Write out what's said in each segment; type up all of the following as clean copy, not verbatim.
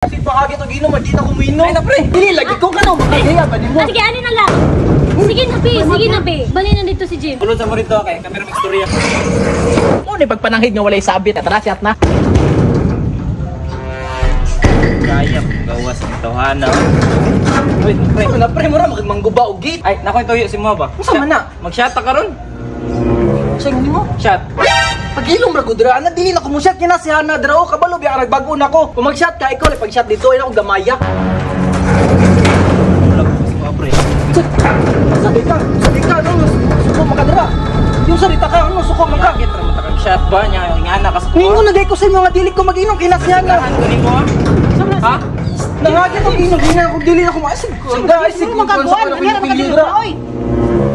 Kasi baka gito ginom, di na kuminom. Ay na pre. Dili lagi ko ka no, makagaya ba nimo? Ah, sige, ano na lang. Sige na, be. Sige na, be. Bali na dito si James. Tulod sa mo rito kay kamera magstorya. Mo ni pagpananghid nga walay sabit, tara chat na. Kaya gawas ang tawhana. Wait, pre. Pre, na pre mo ra magmangguba og gate. Ay, nako ito si mo ba? Unsa man na? Mag-shot ta karon. Sa nimo? Shot. Pag-ilom ra gud ra, ana dili na kumushot kina si Hana dra o kabalo biya rag bag-o nako. Kung mag-shot ka ikaw pag shot dito ay ako gamaya. Wala ko si mo pre. Sabi ka no, suko makadra. Yung sarita ka ano suko maka. Bakit ra mo ta kag shot ba niya ingana ka sa Ningon na gay ko sa inyo nga dili ko mag-inom kina si Hana. Ano ni mo? Ha? Nangagit og inom dili na ako dili na ko maasig ko. Ay sig Ano magagawa? Ano magagawa? Oy!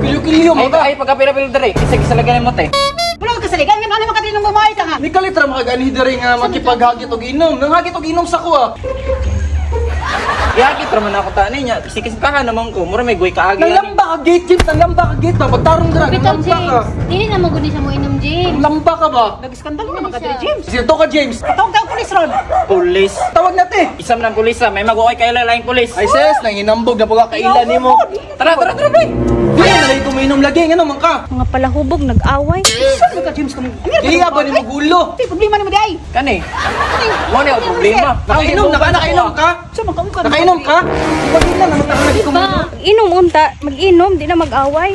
Kilo-kilo Ay, maka. ay pagkapira-pila dere. Isa gisalagan mo te. Wala ka kasaligan, nga ano makadili ng bumahay ka nga. Ni kalit ra makaganhi diri nga makipaghagit og inom. Nanghagit og inom sa ko ah. Gihagit ra man ako tani niya. Sikis ka naman ko. Mura may guy kaagi. Nanglamba ka gate, James, nanglamba ka gate ba? Pagtarong dira, Bitaw, nanglamba ka. James. Dili na magudi siya mo inom, James. Nanglamba ka ba? Nag-iskandalo naman ka diri, James. Sito ka, James. Tawag ka ang pulis ron. Pulis. Tawag na te. Isam ng pulis ah. May maguoy kay laing pulis. Ay sis, nanginambog na po ka kaila nimo. Tara, tara, tara, pre. Dili na lang kuminom lagi, ngano man ka? Mga palahubog, nag-away. Saan ka, James? Kami. Iya ba nimo gulo? Ay, problema nimo di ay. Kani. Mo na ang problema. Nakainom na ka, nakainom ka? Sa man ka Nakainom ka? Pag na naman lagi Ba? kuminom. Inom unta, mag-inom, di na mag-away.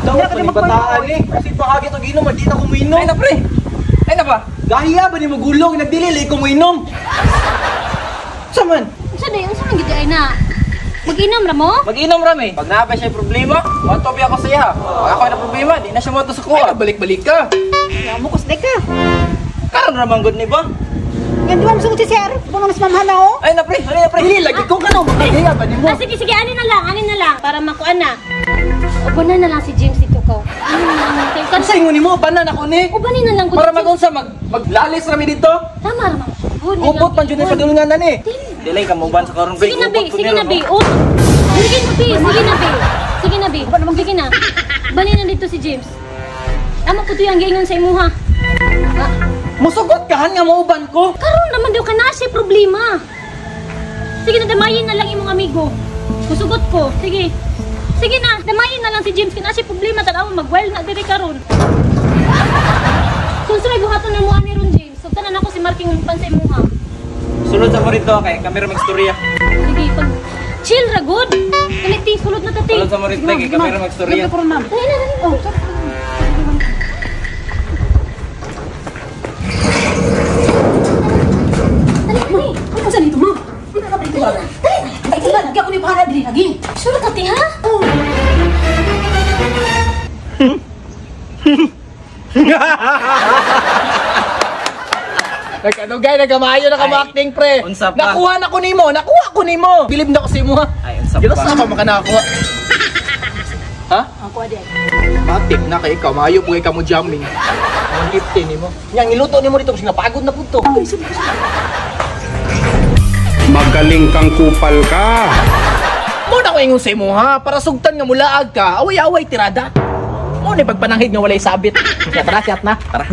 Daw pa ni bataan eh. Kasi baka gito ginom, di na kuminom. Ay na pre. Ay na ba? Gahiya ba nimo gulo, nagdili lagi kuminom. Saman? Unsa day, unsa man gid ay na? Mag-inom ra mo? Mag-inom rami. Pag naa siya problema, moto ako sa iya. Pag ako na problema, di na siya moto sa Ay, kuha. balik-balik ka. Mukos de ka. Karon ra man gud ni ba? Nga di ba mo si sir? Puno mas mamhala oh. Ay na pre, ay na pre. Dili lagi ko ka no, makagaya ba nimo? Ah, sige, sige, ano na lang, ano na lang. Para makuan na. Ubanan na lang si James dito ko. Ano na lang. Kay kan Sa ingon nimo, banan ako ni. Ubanin na lang ko. Para magunsa mag maglalis rami dito. Tama ra man. Good na Upot man jud ni padulngan na ni. Dili ka mo ban sa karon pre. Sige na, be. Upot ko Sige nila, na, be. no? Oh. Sige na, be. Sige na, be. Sige na, be. Sige na. Bali na dito si James. Amo ko to yung giingon sa imuha. Ah, Musugot ka han nga mauban ko. karon naman daw ka na siya problema. Sige na, damayin na lang imong amigo. Musugot ko. Sige. Sige na, damayin na lang si James. Kaya na siya problema. Tanaw, mag-well na diri karon. Kung sa may buhaton na mo ani ron, James. So, tanan ako si Marking umpan sa imuha. Sulod sa mo rito kay kamera magstorya. Sige, pag chill ra good. Dali, ti, sulod na ta, ti. Sulod sa mo rito kay kamera magstorya. Ma'am, ma'am. Dali na, dali na. Oh, sorry. Dali, dali. Ano sa dito, ma'am? Ano ka dito? Ay, di ba? Lagi ako ni para diri lagi. Sure ka, ti, ha? Oh. Nagkanugay, nagkamayo na ka Ay, acting pre. unsa pa? Nakuha na ko nimo, nakuha ko nimo. Bilib na ko sa imo ha. Ay, unsa Gilas pa? na ka makanakuha. Ha? Ang kuha di ay. Matik na kay ikaw, maayo po kay ka mo jamming. 150 nimo. Yang niluto nimo dito kasi napagod na pud to. Magaling kang kupal ka. Mo na ko ingon sa imo ha, para sugtan nga mulaag ka, away-away tirada. Mo ni pagpananghid nga walay sabit. Tara, chat na. Tara.